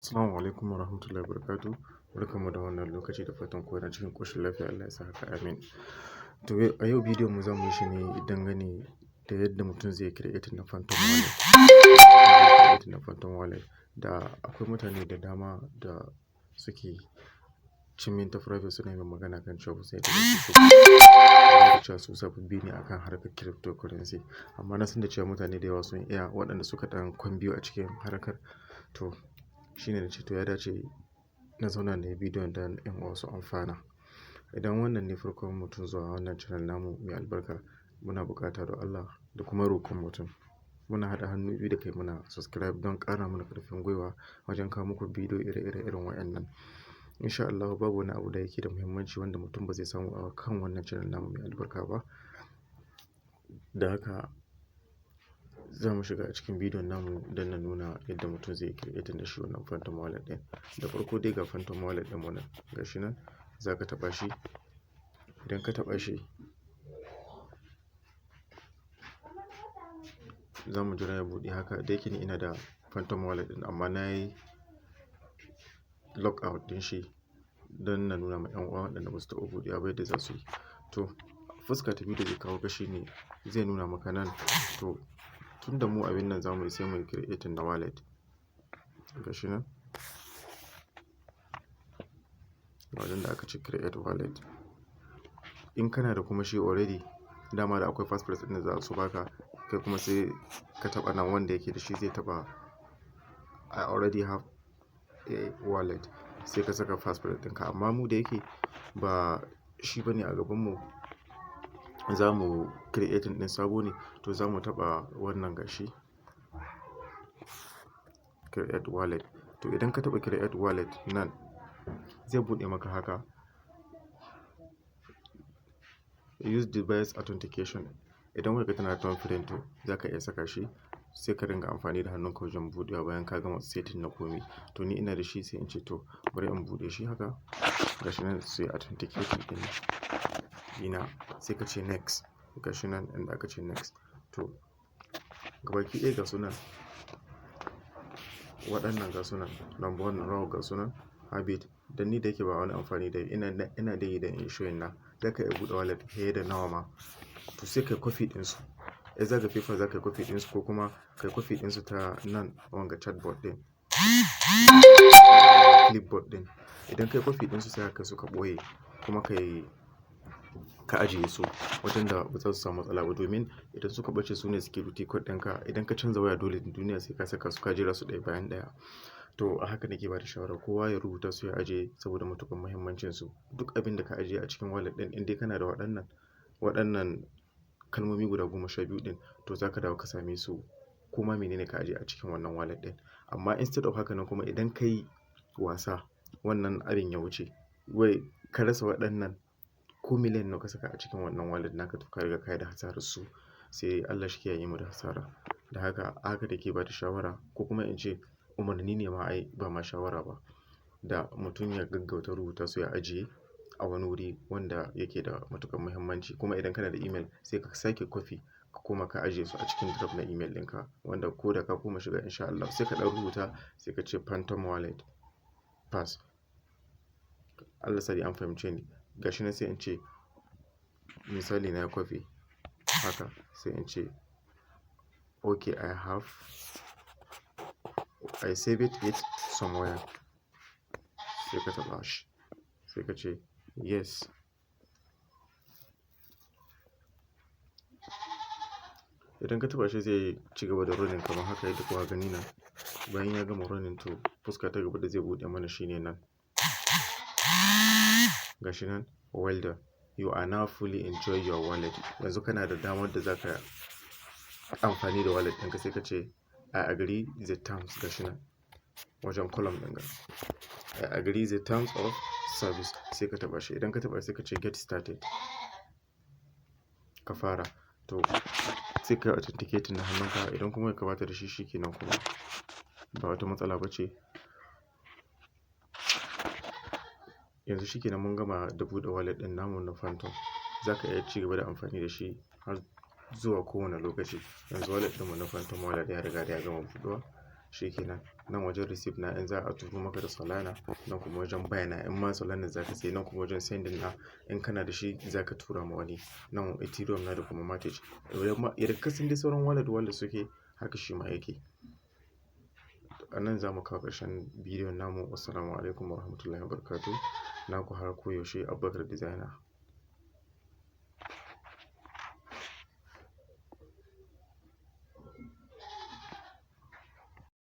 Assalamu alaikum warahmatullahi wabarakatuh. Barkanmu da wannan lokaci, da fatan kowa na cikin ƙoshin lafiya. Allah ya sa haka, amin. To, a yau bidiyon mu za mu yi shi ne dangane da yadda mutum zai create na Phantom Wallet. Create na Phantom Wallet, da akwai mutane da dama da suke cin min ta private, suna yin magana kan cewa sai da su cewa su sababbi ne akan harkar cryptocurrency. Amma na san da cewa mutane da yawa sun iya, waɗanda suka ɗan kwan biyu a cikin harkar. To, shine na ce to ya dace na zauna na yi bidiyon don ƴan uwa su amfana. Idan wannan ne farkon mutum zuwa wannan channel namu mai albarka, muna buƙata da Allah da kuma roƙon mutum, muna haɗa hannu biyu da kai muna subscribe don ƙara mana ƙarfin gwiwa wajen kawo muku bidiyo ire-ire irin waɗannan. Insha Allah babu wani abu da yake da muhimmanci wanda mutum ba zai samu a kan wannan channel namu mai albarka ba. Da haka za mu shiga a cikin bidiyon namu don na nuna yadda mutum zai create da shi wannan Phantom Wallet ɗin. Da farko dai, ga Phantom Wallet ɗin mu nan, ga shi nan, za ka taɓa shi. Idan ka taɓa shi, za mu jira ya buɗe haka. Da yake ni ina da Phantom Wallet ɗin, amma na yi log out ɗin shi don na nuna ma 'yan uwa waɗanda ba su taɓa buɗewa ba yadda za su yi. To, fuska ta biyu da zai kawo ka shi ne zai nuna maka nan. To, tunda mu abin nan za mu yi, sai mu yi creating na wallet. Ga shi nan. Wajen da aka ce create wallet. In kana da kuma shi already, dama da akwai passphrase ɗin da za su baka, kai kuma sai ka taɓa nan. Wanda yake da shi zai taɓa "I already have a wallet", sai ka saka passphrase ɗinka. Amma mu da yake ba shi bane a gabanmu, za mu creating ɗin sabo ne, to za mu taɓa wannan, gashi, create wallet. To, idan ka taɓa create wallet nan, zai buɗe maka haka. Use device authentication. Idan wayarka tana da thumbprint, to za ka iya saka shi, sai ka ringa amfani da hannunka wajen buɗewa bayan ka gama setting na komai. To, ni ina da shi, sai in ce to bari in buɗe shi haka. Gashi nan, sai authenticating ɗin ɗina, sai ka ce next. Gashi nan inda aka ce next. To, gabaki ɗaya ga sunan waɗannan, ga sunan number one row, ga sunan habit. Dan ni da yake ba wani amfani da ina da yi da in showing na. Za ka iya buɗe wallet fiye da nawa ma. To, sai kai copy ɗinsu. In za ka paper, za ka yi copy ɗinsu, ko kuma kai copy ɗinsu ta nan wanga chatbot ɗin, clipboard ɗin. Idan kai copy ɗinsu, sai ka su ka ɓoye, kuma kai ka ajiye su wajen da ba za su samu matsala ba, domin idan suka ɓace, su ne security code ɗinka. Idan ka canza waya, dole duniya sai ka saka su, ka jera su ɗaya bayan ɗaya. To, a haka nake ba da shawara kowa ya rubuta su ya ajiye saboda matuƙar muhimmancinsu. Duk abin da ka ajiye a cikin wallet ɗin, in dai kana da waɗannan kalmomi guda 12 ɗin, to za ka dawo ka same su, koma menene ka ajiye a cikin wannan wallet ɗin. Amma instead of haka nan kuma, idan ka yi wasa wannan abin ya wuce, wai ka rasa waɗannan, ko miliyan nawa ka saka a cikin wannan wallet naka, to ka riga ka yi da hasarar su. Sai Allah shi kiyaye mu da hasara. Da haka haka nake ba da shawara, ko kuma in ce umarni ne ma ai, ba ma shawara ba, da mutum ya gaggauta rubuta su ya ajiye a wani wuri wanda yake da matuƙar muhimmanci. Kuma idan kana da email, sai ka sake copy, ka koma ka ajiye su a cikin draft na email ɗinka, wanda ko da ka koma shiga, in sha Allah, sai ka ɗan rubuta, sai ka ce Phantom Wallet pass. Allah sa dai an fahimce ni. Gashi nan, sai in ce misali na yi copy haka, sai in ce okay, I save it somewhere. Sai ka taɓa shi, sai ka ce yes. Idan ka taɓa shi, zai ci gaba da running kamar haka yadda kuka gani nan. Bayan ya gama running, to fuska ta gaba da zai buɗe mana shine nan. Gashi nan, well done. You are now fully enjoy your wallet. Yanzu kana da damar da za ka amfani da wallet ɗinka. Sai ka ce I agree the terms. Gashi nan wajen column ɗin ga. I agree the terms of service. Sai ka taɓa shi. Idan ka taɓa, sai ka ce get started. Ka fara. To, sai ka yi authenticating na hannunka. Idan kuma ka bata da shi, shi ke nan kuma ba wata matsala ba ce. Yanzu shi ke nan, mun gama da buɗe wallet ɗin namu na Phantom. Za ka iya ci gaba da amfani da shi har zuwa kowane lokaci. Yanzu wallet ɗinmu na Phantom Wallet ya riga da ya gama buɗuwa. Shi kenan. Nan wajen receive na in za a turo maka da Solana, nan kuma wajen buy na in ma Solana za ka sayi, nan kuma wajen sending na in kana da shi za ka tura ma wani. Nan Ethereum na da kuma Matic. Yadda ka san dai sauran wallet wallet suke, haka shi ma yake. A nan za mu kawo ƙarshen bidiyon namu. Wassalamu alaikum warahmatullahi wabarakatuh. Naku har koyaushe, Abubakar Designer.